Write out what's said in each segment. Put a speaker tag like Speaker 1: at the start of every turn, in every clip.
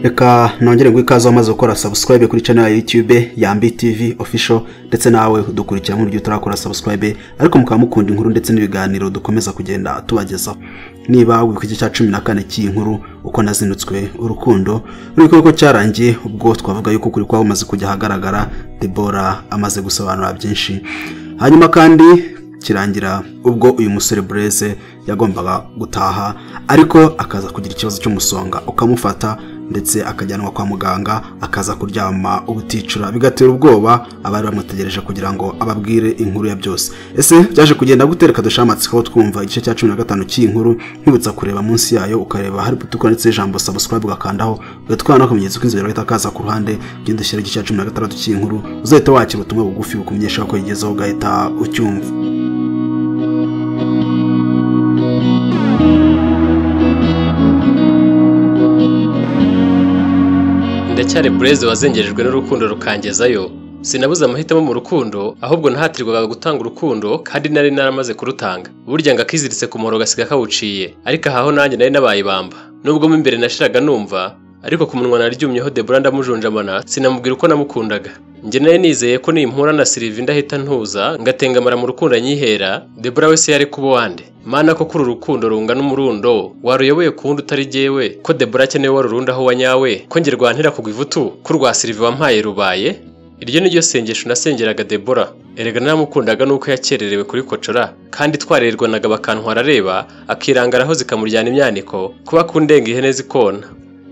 Speaker 1: Reka nongere ngo ikaze wamaze gukora subscribe kuri channel ya YouTube ya Yambi TV Official, ndetse nawe udukurikira mu buryo utarakora subscribe ariko mukaba mukunda inkuru ndetse n'ibiganiro dukomeza kugenda tubagezaho. Niba wibuka igice cya 14 cy'inkuru uko nazinutswe urukundo ruri ko cyarangiye, ubwo twavuga yuko kuri kwa umaze kujya ahagaragara, Deborah amaze gusobanura byinshi. Hanyuma kandi kirangira ubwo uyu musore Blaise yagombaga gutaha, ariko akaza kugira ikibazo cy'umusonga ukamufata ndetse akajyanwa kwa muganga, akaza kuryama ubuticura, bigatera ubwoba abari bamutegereje kugira ngo ababwire inkuru ya byose. Ese byaje kugenda gutereka dushamatsiko twumva igice cya 15 cy'inkuru? Nkibutsa kureba munsi yayo ukareba hari butuko ndetse ijambo subscribe ugakandaho, ugatwara no kumenyetso kw'inzogera gahita kaza ku ruhande. Genda ushyira igice cya 16 cy'inkuru, uzahita wakira ubutumwa bugufi bukumenyesha ko igezeho ugahita ucyumva.
Speaker 2: Ndacyari Blaise wazengerejwe n'urukundo rukangezayo. Sinabuze amahitamo mu rukundo, ahubwo nahatirwaga gutanga urukundo kandi nari naramaze kurutanga. Burya ngo akiziritse ku muhoro gasiga kawuciye, ariko ahaho nanjye nari nabaye ibamba. Nubwo mo imbere nashiraga numva, ariko ku munwa naryumyeho Deborah ndamujunjamana, sinamubwira uko namukundaga. Njye nari nizeye ko nimpura na Sylvie ndahita ntuza, ngatengamara mu rukundo anyihera. Deborah wese yari kuba wande. Mana ko kuri urukundo rungana umurundo waruyoboye kuwundi utari jyewe, ko Deborah akeneye warurunda aho wanyawe, ko njye rwantera kugwa ivutu, ko rwa Sylvie wampaye rubaye. Iryo niryo sengesho nasengeraga Deborah. Erega naramukundaga nuko yakererewe kuri kocora, kandi twarerwanaga bakantwara areba, akirangaraho zikamuryana imyaniko, kuba kundenga ihene zikona.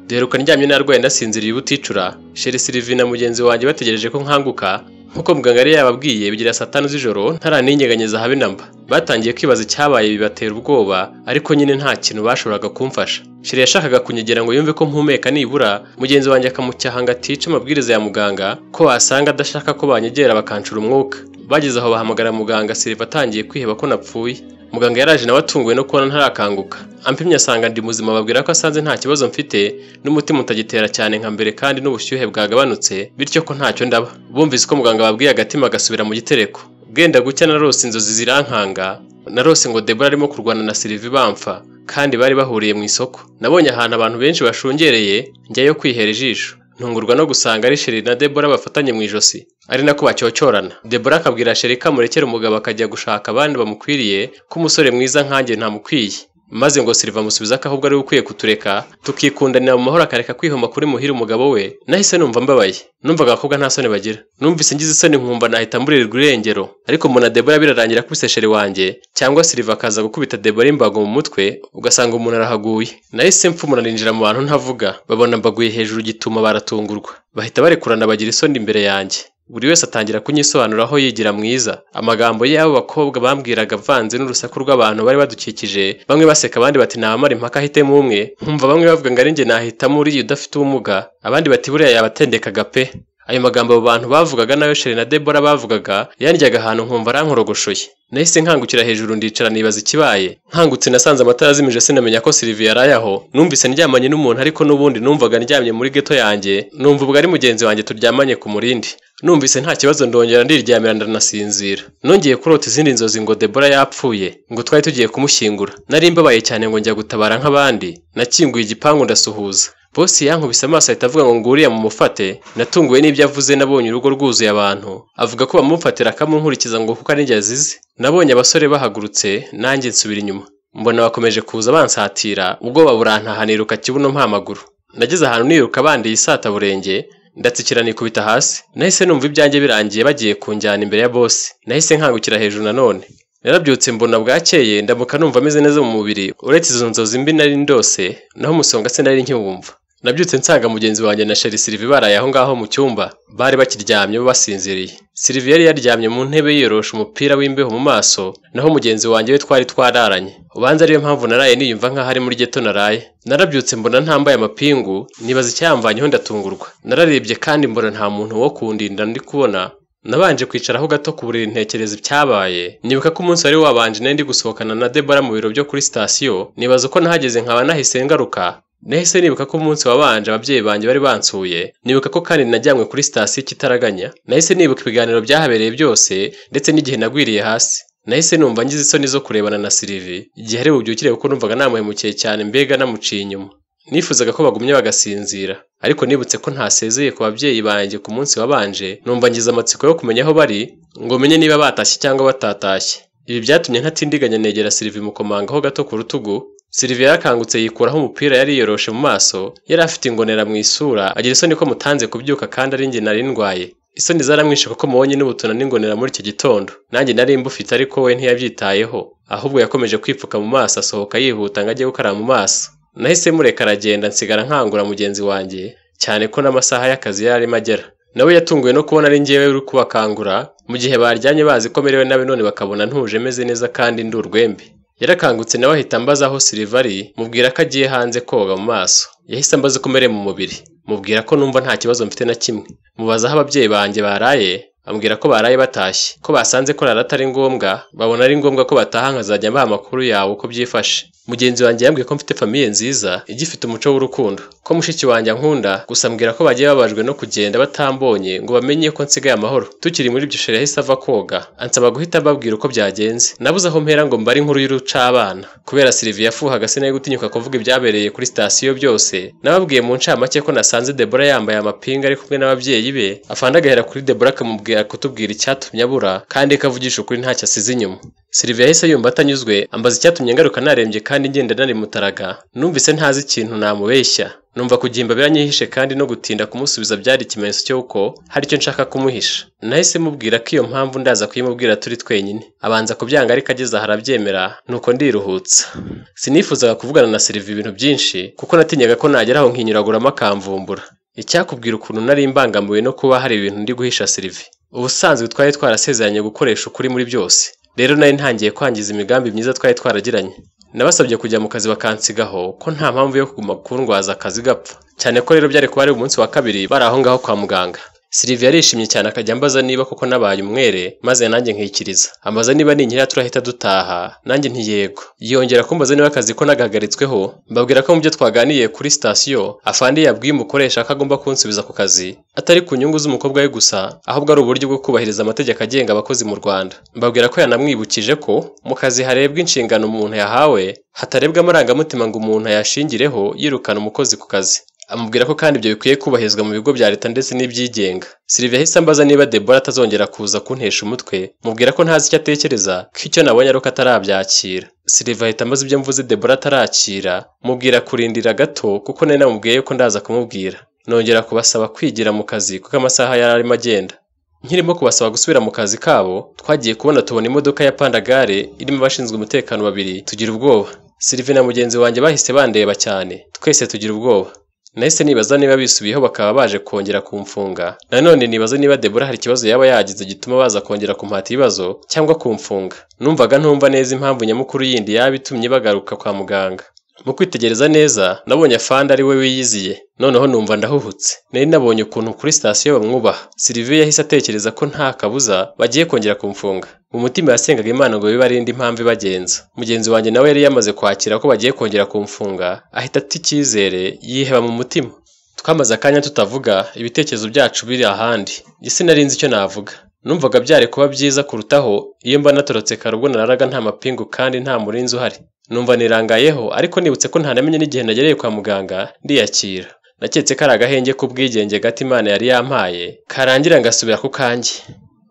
Speaker 2: Duheruka ndyamye narwaye ndasinziriye ubuticura, Chérie Sylvie na mugenzi wanjye bategereje ko nkanguka, nkuko muganga yari yababwiye bigira saa 5 z'ijoro ntaraninyeganyeza habe namba. Batangiye kwibaza icyabaye bibatera ubwoba, ariko nyine nta kintu bashoboraga kumfasha. Chérie yashakaga kunyegera ngo yumve ko mpumeka nibura, mugenzi wanjye akamucyaha ngo atica amabwiriza ya muganga, ko wasanga adashaka ko banyegera bakancura umwuka. Bageze aho bahamagara muganga, Sylvie atangiye kwiheba ko napfuye. Muganga yaraje nawe atunguwe no kubona ntarakanguka. Ampimye asanga ndi muzima, babwira ko asanze nta kibazo mfite, n'umutima utagitera cyane nka mbere kandi n'ubushyuhe bwagabanutse, bityo ko ntacyo ndaba. Bumvise ko muganga babwiye agatima gasubira mu gitereko. Bwenda gucya narose inzozi zirankanga, narose ngo Deborah arimo kurwana na Sylvie bamfa, kandi bari bahuriye mu isoko. Nabonye ahantu abantu benshi bashungereye, njyayo kwihera ijisho. Ntungurwa no gusanga ari Chérie na Deborah bafatanye mu ijosi, ari nako bacyocyorana. Deborah akabwira Chérie ko amurekera umugabo akajya gushaka abandi bamukwiriye, ko umusore mwiza nkanjye ntamukwiye. Maze ngo Sylvie amusubiza ko ahubwo ari we ukwiye kutureka tukikundanira mu mahoro, akareka kwihoma kuri muhira umugabo we. Nahise numva mbabaye, numvaga abakobwa nta soni bagira. Numvise ngize isoni nkumva nahita mburirwa irengero, ariko mbona Deborah birarangira akubise Chérie wanjye, cyangwa Sylvie akaza gukubita Deborah imbago mu mutwe, ugasanga umuntu arahaguye. Nahise mfumura ninjira mu bantu ntavuga, babona mbaguye hejuru gituma baratungurwa, bahita barekurana bagira isoni imbere yanjye. Buri wese atangira kunyisobanuraho yigira mwiza. Amagambo y'abo bakobwa bambwiraga avanze n'urusaku rw'abantu bari badukikije, bamwe baseka abandi bati namara impaka ahitemo umwe. Nkumva bamwe bavuga ngo ari njye nahitamo uriya udafite ubumuga, abandi bati buriya yabatendekaga pe. Ayo magambo abo bantu bavugaga nayo Chérie na Deborah bavugaga yandyaga ahantu nkumva arankorogoshoye. Nahise nkangukira hejuru ndicara nibaza ikibaye. Nkangutse nasanze amatara azimije, sinamenya ko Sylvie yaraye aho. Numvise ndyamanye n'umuntu, ariko n'ubundi numvaga ndyamye muri ghetto yanjye, numva ubwo ari mugenzi wanjye turyamanye ku murindi. Numvise nta kibazo ndongera ndiryamira ndanasinzira. Nongeye kurota izindi nzozi ngo Deborah yapfuye, ngo twari tugiye kumushyingura. Nari mbabaye cyane ngo njya gutabara nk'abandi. Nakinguye igipangu ndasuhuza. Bosi yankubise amaso ahita avuga ngo nguriya mumufate. Natunguwe n'ibyo avuze, nabonye urugo rwuzuye abantu. Avuga ko bamufatira akamunkurikiza ngo kuko ari njye azize. Nabonye abasore bahagurutse, nanjye nsubira inyuma. Mbona bakomeje kuza bansatira, ubwoba burantaha niruka kibuno mpamaguru. Nageze ahantu niruka bandiye isataburenge, ndatsikira nikubita hasi. Nahise numva ibyanjye birangiye bagiye kunjyana imbere ya bosi. Nahise nkangukira hejuru nanone. Narabyutse mbona bwakeye, ndamuka numva ameze neza mu mubiri, uretse izo nzozi mbi nari ndose, naho umusonga se nari nkiwumva. Nabyutse nsanga mugenzi wanjye na Chérie Sylvie baraye aho ngaho mu cyumba, bari bakiryamye basinziriye. Sylvie yari yaryamye mu ntebe yiyorosha umupira w'imbeho mu maso, naho mugenzi wanjye we twari twararanye. Ubanza ariyo mpamvu naraye niyumva nkaho ari muri ghetto naraye. Narabyutse mbona ntambaye amapingu, nibaza icyamvanyeho ndatungurwa. Nararebye kandi mbona nta muntu wo kundinda ndi kubona. Nabanje kwicaraho gato ku buriri ntekereza ibyabaye, nibuka ko umunsi wari wabanje nari ndi gusohokana na Deborah mu biro byo kuri sitasiyo, nibaza uko nahageze nkaba nahise ngaruka. Nahise nibuka ko umunsi wabanje ababyeyi banjye bari bansuye, nibuka ko kandi najyanywe kuri sitasiyo ikitaraganya. Nahise nibuka ibiganiro byahabereye byose ndetse n'igihe nagwiriye hasi. Nahise numva ngize isoni zo kurebana na Sylvie igihe ari bubyukire, kuko numvaga namuhemukiye cyane, mbega namuciye inyuma. Nifuzaga ko bagumye bagasinzira, ariko nibutse ko ntasezeye ku babyeyi banjye ku munsi wabanje, numva ngize amatsiko yo kumenya aho bari ngo menye niba batashye cyangwa batatashye. Ibi byatumye ntatindiganya negera Sylvie mukomangaho gato ku rutugu. Sylvie yarakangutse yikuraho umupira yari yiyoroshe mu maso, yari afite ingonera mu isura, agira isoni ko mutanze kubyuka kandi ari njye nari ndwaye. Isoni zaramwishe kuko mubonye n'ubutuna n'ingonera muri icyo gitondo. Nanjye nari mbufite ariko we ntiyabyitayeho, ahubwo yakomeje kwipfuka mu maso asohoka yihuta ngo ajye gukaraba mu maso. Nahise mureka aragenda nsigara nkangura mugenzi wanjye, cyane ko n'amasaha y'akazi yari arimo agera. Nawe yatunguwe no kubona ari njyewe uri kubakangura, mu gihe baryamye bazi ko merewe nabi none bakabona ntuje meze neza kandi ndi urwembe. Yarakangutse nawe ahita ambaza aho Sylvie ari, mubwira ko agiye hanze koga mu maso. Yahise ambaza uko merewe mu mubiri, mubwira ko numva nta kibazo mfite na kimwe. Mubaza aho ababyeyi banjye baraye, ambwira ko baraye batashye, ko basanze ko rara atari ngombwa, babona ari ngombwa ko bataha nkazajya mbaha amakuru yawe uko byifashe. Mugenzi wanjye yambwiye ko mfite famiye nziza igifite umuco w'urukundo, ko mushiki wanjye ankunda, gusa ambwira ko bagiye babajwe no kugenda batambonye ngo bamenye ko nsigaye amahoro. Tukiri muri ibyo Sheri yahise ava koga, ansaba guhita mbabwira uko byagenze. Nabuze aho mpera ngo mbare inkuru y'urucabana. Kubera Sylvie yafuhaga sinari gutinyuka kuvuga ibyabereye kuri sitasiyo byose, nababwiye mu ncamake ko nasanze Debora yambaye amapinga ari kumwe n'ababyeyi be, afande agahera kuri Debora akamubwira kutubwira icyatumye abura kandi kavugisha ukuri ntacyo asize inyuma. Sylvie yahise yumva atanyuzwe, ambaza icyatumye ngaruka narembye kandi ngenda nari mutaraga. Numvise ntazi ikintu namubeshya, numva kugimba biranyihishe kandi no gutinda kumusubiza byari ikimenyetso cy'uko hari icyo nshaka kumuhisha. Nahise mubwira ko iyo mpamvu ndaza kuyimubwira turi twenyine. Abanza kubyanga ariko ageze aha arabyemera, nuko ndiruhutsa. Sinifuzaga kuvugana na Sylvie ibintu byinshi kuko natinyaga ko nagera aho nkinyuraguramo akamvumbura. Icyakubwira ukuntu nari mbangamiwe no kuba hari ibintu ndi guhisha Sylvie. Ubusanzwe twari twarasezeranye gukoresha ukuri muri byose. Rero nari ntangiye kwangiza imigambi myiza twari twaragiranye. Nabasabye kujya mu kazi bakansigaho ko nta mpamvu yo kuguma kundwaza akazi gapfa. Cyane ko rero byari kuba ari umunsi wa kabiri bari aho ngaho kwa muganga. Sylvie yarishimye cyane akajya ambaza niba koko nabaye umwere, maze nanjye nkikiriza. Ambaza niba ninkira turahita dutaha, nanjye nti yego. Yongera kumbaza niba akazi ko nagahagaritsweho, mbabwira ko mu byo twaganiye kuri sitasiyo, afande yabwiye umukoresha ko agomba kunsubiza ku kazi, atari ku nyungu z'umukobwa we gusa, ahubwo ari uburyo bwo kubahiriza amategeko agenga abakozi mu Rwanda. Mbabwira ko yanamwibukije ko mu kazi harebwa inshingano umuntu yahawe, hatarebwa amarangamutima ngo umuntu ayashingireho yirukana umukozi ku kazi. Amubwira ko kandi ibyo bikwiye kubahirizwa mu bigo bya leta ndetse n'ibyigenga. Sylvie yahise ambaza niba Debora atazongera kuza kuntesha umutwe, mubwira ko ntazi icyo atekereza, ko icyo nabonye ari uko atarabyakira. Sylvie ahita ambaza ibyo mvuze Debora atarakira, mubwira kurindira gato kuko nari namubwiye ko ndaza kumubwira. Nongera kubasaba kwigira mu kazi kuko amasaha yari arimo agenda. Nkirimo kubasaba gusubira mu kazi kabo, twagiye kubona tubona imodoka ya Pandagare irimo abashinzwe umutekano babiri, tugira ubwoba. Sylvie na mugenzi wanjye bahise bandeba cyane, twese tugira ubwoba. Nahise nibaza niba bisubiyeho bakaba baje kongera kumfunga. Nanone nibaza niba Debora hari ikibazo yaba yagize gituma baza kongera kumpata ibibazo cyangwa kumfunga. Numvaga ntumva neza impamvu nyamukuru yindi yaba itumye bagaruka kwa muganga. Mu kwitegereza neza, nabonye afande ari we wiyiziye. Noneho numva ndahuhutse. Nari nabonye ukuntu kuri sitasiyo bamwubaha. Sylvie yahise atekereza ko nta kabuza bagiye kongera kumfunga. Mu mutima yasengaga Imana ngo bibe ari indi mpamvu ibagenza. Mugenzi wanjye nawe yari yamaze kwakira ko bagiye kongera kumfunga, ahita ata icyizere yiheba mu mutima. Twamaze akanya tutavuga, ibitekerezo byacu biri ahandi. Njye sinari nzi icyo navuga. Numvaga byari kuba byiza kurutaho iyo mba natorotse kare ubwo nararaga nta mapingu kandi nta murinzi uhari. Numva nirangayeho ariko nibutse ko ntanamenye n'igihe nagereye kwa muganga ndiyakira. Naketse ko ari agahenge k'ubwigenge gato Imana yari yampaye, karangira ngasubira ku kanjye.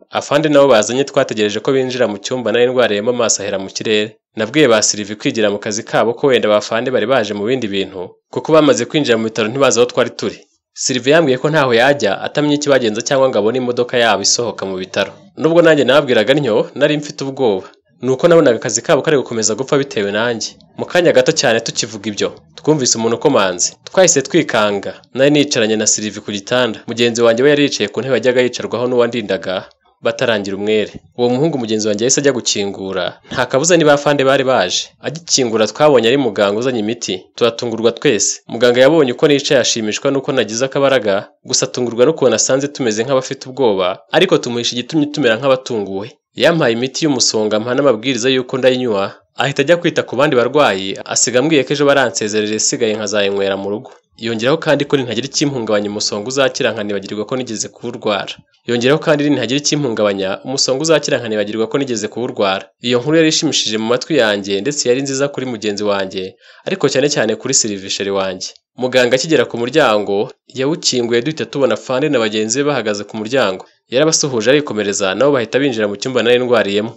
Speaker 2: Afande nabo bazanye twategereje ko binjira mu cyumba nari ndwariyemo amaso ahera mu kirere. Nabwiye ba Sylvie kwigira mu kazi kabo ko wenda bafande bari baje mu bindi bintu, kuko bamaze kwinjira mu bitaro ntibazi aho twari turi. Sylvie yambwiye ko ntaho yajya atamye ikibagenza cyangwa ngo abone imodoka yabo isohoka mu bitaro. Nubwo nanjye nababwiraga ntyo, nari mfite ubwoba. Nuko nabonaga akazi kabo kari gukomeza gupfa bitewe nanjye. Mu kanya gato cyane tukivuga ibyo, twumvise umuntu ukomanze. Twahise twikanga. Nari nicaranye na Sylvie ku gitanda. Mugenzi wanjye we yari yicaye ku ntebe yajyaga yicarwaho n'uwandindaga batarangira umwere. Uwo muhungu mugenzi wanjye yahise ajya gukingura, nta kabuza niba afande bari baje. Agikingura twabonye ari muganga uzanye imiti, turatungurwa twese. Muganga yabonye uko nicaye ashimishwa nuko nagize akabaraga, gusa atungurwa n'ukuntu asanze tumeze nk'abafite ubwoba, ariko tumuhisha igitumye tumera nk'abatunguwe. Yampaye imiti y'umusonga ampa n'amabwiriza y'uko ndayinywa, ahita ajya kwita ku bandi barwayi, asiga ambwiye ko ejo baransezerera isigaye nkazayinywera mu rugo. Yongeraho kandi ko nintagira ikimpungabanya umusonga uzakira nkanibagirwa ko nigeze kuwurwara. Yongeraho kandi nintagira ikimpungabanya umusonga uzakira nkanibagirwa ko nigeze kuwurwara. Iyo nkuru yari ishimishije mu matwi yanjye ndetse yari nziza kuri mugenzi wanjye, ariko cyane cyane kuri Sylvie chéri wanjye. Muganga akigera ku muryango yawukinguye duhita tubona Fande na bagenzi be bahagaze ku muryango. Yarabasuhuje arikomereza, nabo bahita binjira mu cyumba nari ndwariyemo.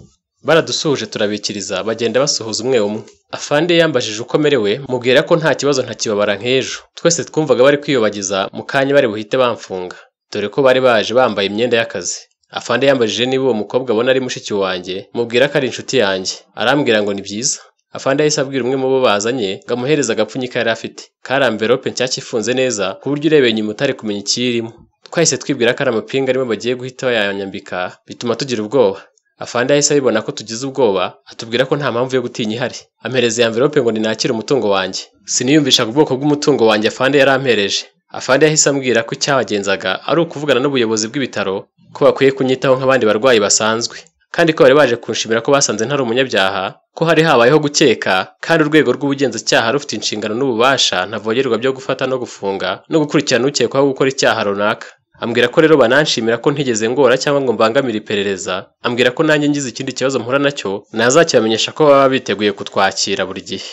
Speaker 2: Baradusuhuje turabikiriza, bagenda basuhuza umwe umwe. Afande yambajije uko merewe, mubwira ko nta kibazo ntakibabara nk'ejo. Twese twumvaga bari kwiyobagiza mu kanya bari buhite bamfunga, dore ko bari baje bambaye imyenda y'akazi. Afande yambajije niba uwo mukobwa abona ari mushiki wanjye, mubwira ko ari inshuti yanjye. Arambwira ngo ni byiza. Afande yahise abwira umwe mu bo bazanye ngo amuhereze agapfunyika yari afite. Kari amverope nshyashya ifunze neza ku buryo urebeye inyuma utari kumenya ikiyirimo. Twahise twibwira ko ari amapingu arimo bagiye guhita bayanyambika, bituma tugira ubwoba. Afande yahise abibona ko tugize ubwoba, atubwira ko nta mpamvu yo gutinya ihari. Ampereza iyi amverope ngo ninakire umutungo wanjye. Siniyumvishaga ubwoko bw'umutungo wanjye Afande yarampereje. Afande yahise ambwira ko icyabagenzaga ari ukuvugana n'ubuyobozi bw'ibitaro ko bakwiye kunyitaho nk'abandi barwayi basanzwe, kandi ko bari baje kunshimira ko basanze ntari umunyabyaha, ko hari habayeho gukeka, kandi urwego rw'ubugenzacyaha rufite inshingano n'ububasha ntavogerwa byo gufata no gufunga no gukurikirana ukekwaho gukora icyaha runaka. Ambwira ko rero bananshimira ko ntigeze ngora cyangwa ngo mbangamire iperereza. Ambwira ko nanjye ngize ikindi kibazo mpura nacyo nazakibamenyesha ko baba biteguye kutwakira buri gihe.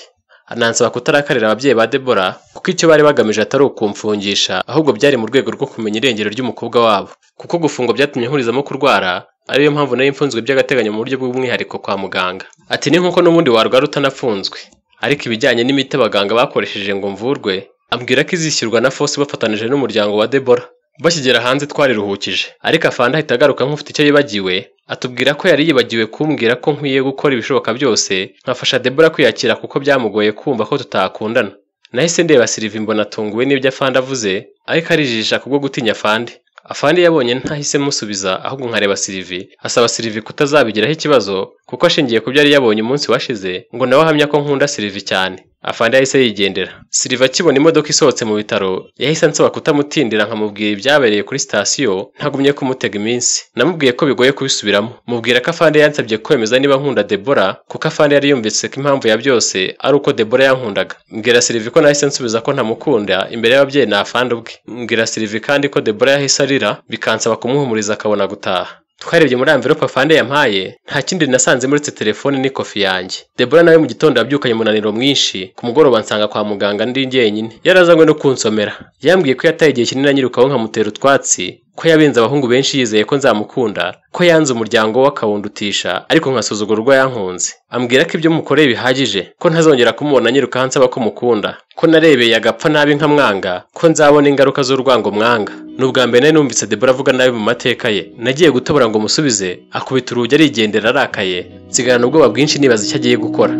Speaker 2: Anansaba kutarakarira ababyeyi ba Debora kuko icyo bari bagamije atari ukumfungisha, ahubwo byari mu rwego rwo kumenya irengero ry'umukobwa wabo, kuko gufungwa byatumye nkurizamo kurwara, ariyo mpamvu nari mfunzwe by'agateganyo mu buryo bw'umwihariko kwa muganga. Ati ni nkuko n'ubundi warwara utanafunzwe, ariko ibijyanye n'imiti abaganga bakoresheje ngo mvurwe, ambwira ko izishyurwa na Fosi bafatanije n'umuryango wa Debora. Bakigera hanze twariruhukije, ariko Afande ahita agaruka nk'ufite icyo yibagiwe, atubwira ko yari yibagiwe kumbwira ko nkwiye gukora ibishoboka byose nkafasha Debora kwiyakira kuko byamugoye kumva ko tutakundana. Nahise ndeba Sylvie mbona atunguwe n'ibyo Afande avuze, ariko arijijisha kubwo gutinya Afande. Afande yabonye ntahise musubiza ahubwo nkareba Sylvie, asaba Sylvie kutazabigiraho ikibazo kuko ashingiye ku byo yari yabonye umunsi washize ngo nawe ahamya ko nkunda Sylvie cyane. Afande yahise yigendera. Sylvie akibona imodoka isohotse mu bitaro yahise ansaba kutamutindira nkamubwira ibyabereye kuri sitasiyo ntagumye kumutega iminsi. Namubwiye ko bigoye kubisubiramo, mubwira ko Afande yansabye kwemeza niba nkunda Debora kuko Afande yari yumvise ko impamvu ya byose ari uko Debora yankundaga. Mbwira Sylvie ko nahise nsubiza ko ntamukunda imbere y'ababyeyi na Afande ubwe. Mbwira Sylvie kandi ko Debora yahise arira bikansaba kumuhumuriza akabona gutaha. Twarebye muri amverope Afande yampaye, nta kindi nasanze muretse telefone n'ikofi yanjye. Debora nawe mu gitondo yabyukanye umunaniro mwinshi, ku mugoroba nsanga kwa muganga ndi njyenyine. Yarazanywe no kunsomera. Yambwiye ko yataye igihe kinini anyirukaho nkamutera utwatsi, ko yabenze abahungu benshi yizeye ko nzamukunda, ko yanze umuryango we akawundutisha, ariko nkasuzugura urwo yankunze. Ambwira ko ibyo mukoreye bihagije, ko ntazongera kumubona anyirukaho ansaba ko mukunda, ko narebeye agapfa nabi nkamwanga, ko nzabona ingaruka z'urwango mwanga. Ni ubwa mbere nari numvise Debora avuga nabi mu mateka ye. Nagiye gutobora ngo musubize, akubita urugi arigendera arakaye, nsigarana ubwoba bwinshi nibaza icyo agiye gukora.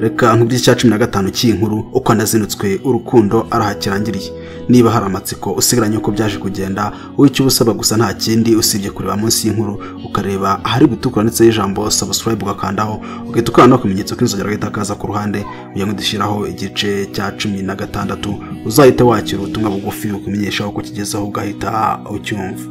Speaker 1: Reka nkubwire icya 15 cy'inkuru uko nazinutswe urukundo arahakirangiriye. Niba hari amatsiko usigaranye uko byaje kugenda, icyo ubusaba gusa nta kindi usibye kureba munsi y'inkuru ukareba ahari gutukura ndetse y'ijambo subscribe ugakandaho, ugahita ukanda no kumenyetso k'inzogera gahita kaza ku ruhande kugira ngo dushyiraho igice cya 16 uzahite wakira ubutumwa bugufi bukumenyesha uko kigezeho ugahita ucyumva.